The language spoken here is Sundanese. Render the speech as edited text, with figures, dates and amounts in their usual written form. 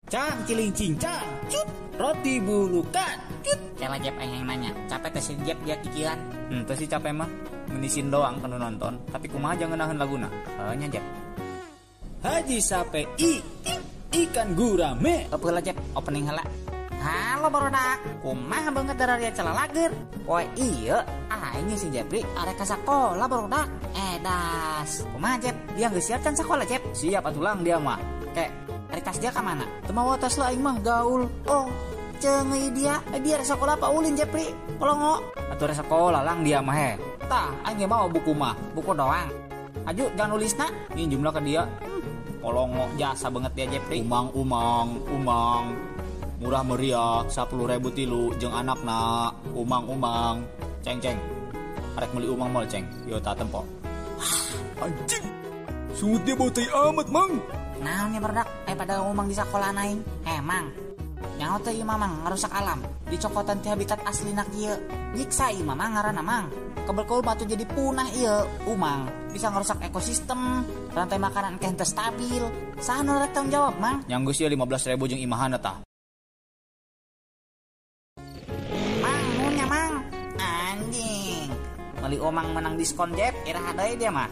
Cang ciling cincang, cut, roti bulukan, cut. Kela Jep aing yang nanya, capek teh si Jep dia kikian. Teh si capek mah, menisin doang kanu nonton, tapi kumaha jangan ngeunaheun laguna. Heuh nya Jep. Haji sape i, ikan gurame. Eueuh lah Jep, opening heula. Halo barudak, kumaha banget dararia celalager. Poe ieu aing si Jepri arek ka sakola barudak. Edas. Kumaha Jep? Dia geus siap can sakola Jep? Siap atuh lang dia mah. Kek, ari tas dia ka mana? Teu mawa tas lah aing mah gaul. Oh, ceungeuy dia. Dia rek sakola apa ulin Jepri? Polongo. Atuh rek sakola lang dia mah he. Tah, aing ge mawa buku mah. Buku doang. Aju jangan nulisna. Ini jumlah ke dia. Polongo jasa banget dia Jepri. Umang umang umang. Murah meriah 10.000 tilu jeung anakna. Umang umang. Ceng ceng. Arek meuli umang moal ceng. Yo ta tempo. Wah, anjing. Sungut dia bau tai amat, Mang. Naon nya barudak? Pada umang di sekolah aing. Mang. Nyaho teh ieu mamang ngarusak alam. Dicokotan ti habitat aslina kieu. Nyiksa ieu mamang ngaranna Mang. Kebel-kebel batu jadi punah ieu umang. Bisa ngerusak ekosistem, rantai makanan engke henteu stabil. Saha nu rek tanggung jawab, Mang? Yang geus ieu 15.000 jeung imahana tah. Mang, nuhun nya, Mang. Anjing. Meuli umang menang diskon Jep, iraha deui dia mah.